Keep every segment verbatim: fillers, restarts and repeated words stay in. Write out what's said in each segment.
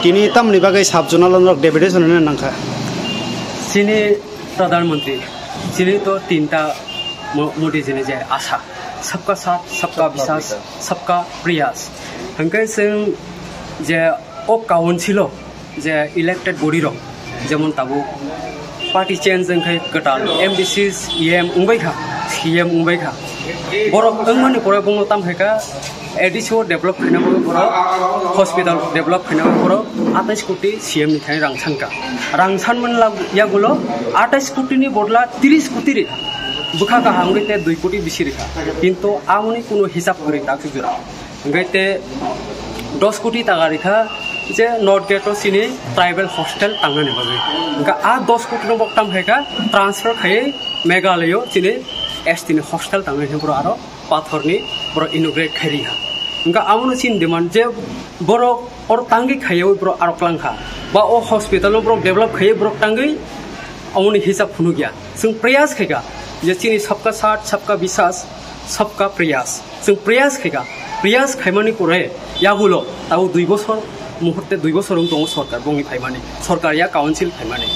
Tini tamni bagwi sub zonal rok deputation hwnwi nangkha? Chini Pradhan Mantri, chini to tinta mo-, Modi jini je asa, sabka saath, sabka biswas, sabka prayas. Hwnkhe chwng je o council o je elected body rok, jemon tabuk party change wngkhai kwtal M D C, E M wngbai kha, C M wngbai kha. Borok wngmani pore bongno tam khaikha, A D C o develop khaina borok, hospital develop khaina borok atais koti C M ni thani rang sankha. Rang sanmani lag-, yagulo atais koti ni bodla tris koti rikha. Bwkha kaham wngwi te dui koti bisi rikha. Kintu amoni kuno hisab kwrwi tak jora. Hingke te dos koti taka rikha je North Gate o chini tribal hostel tangnani bagwi. Hingke a dos koti no bok tam khaikha transfer khaiwi Meghalaya o chini S T ni hostel tangnani hwnwi borok aro pathor ni borok inaugurate khai rikha. Hingke amono chini demand je borok oro tangwi khaiwi borok aro klangkha ba o hospital no borok develop khaiwi borok tangwi amoni hisab phunukya. Chwng prayas khaikha je chini sabka saath, sabka biswas, sabka prayas. Chwng prayas khaikha, prayas khaimani pore yagulo tabo dui bosor muhurte dui bosor wng tongo sorkar bongni phaimani, sorkar ya council phaimani.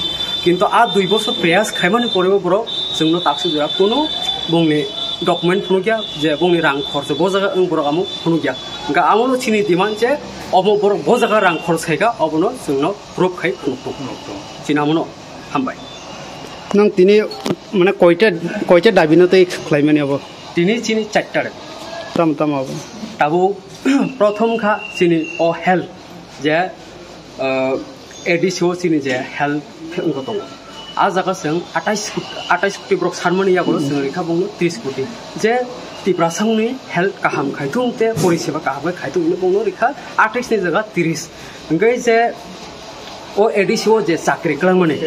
Kintu a dui bosor prayas khaimani porebo borok chwngno taksa jora kuno bongni document phunukya je bongni rang khorcho bo jaga wng borok amo phunukya. Hingke amono chini demand je omo borok bo jaga rang khorch khaikha obono chwngno proof khai phunuk tongo. Chini amono hambai. Nang tini mane koita, koita dabi no tei khlaimani abo? Tini chini charta dabi. Tamo tamo abo? Tabuk prothom kha chini o health je, ah, A D C o chini je health wngwi tongo. A jaga chwng atais koti, atais koti borok sanmani yago chwng rikha bongno tris koti. Je Tiprasani health kaham khaithung te poriseba kaham khaithung hwnwi bongno rikha atais ni jaga tris. Hingke je o A D C o je chakri kwlangmani,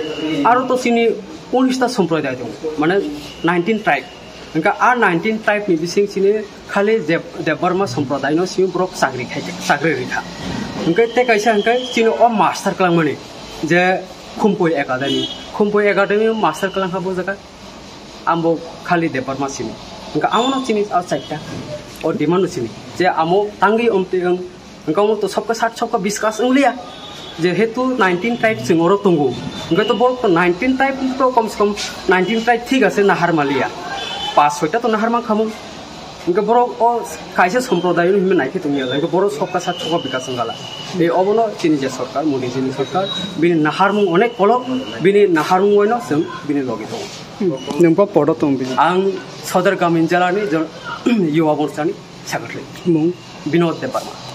aro to chini unis ta somproday tongo, mane nineteen tribe. Hingke a nineteen tribe ni bising chini khali Deb-, Debbarma somproday no simi borok chakri khai, chakri rikha. Hingke te kaisa hingke chini o master kwlangmani je Khumpui Academy, Khumpui Academy master kwlangkha bo jaga. Ambo khali Debbarma simi. Hingke amono chini a chaita. O demand no chini. Je amo tangwi omtwi wng. Hingke omo to sabka saath sabka biswas wng liya. Jehetu nineteen tribe chwng oro tongo. Hingke to borok to nineteen tribe to kom se kom nineteen tribe thik ase nahar maliya. Pas soita to nahar mankhamu. Hingke borok o kaisa somproday no hinwi naikhe tongya. Hingke borok sabka saath sabka bikas wng gala. Ei obono chini je sorkar, Modi jini sorkar, bini naharmung onek kolok, bini naharmung oino chwng bini logi tongo. Nwng bo podo tong bini? Ang Sodar Gamin Jala ni jon-, Yuva Morcha ni secretary. Mung? Binod Debbarma.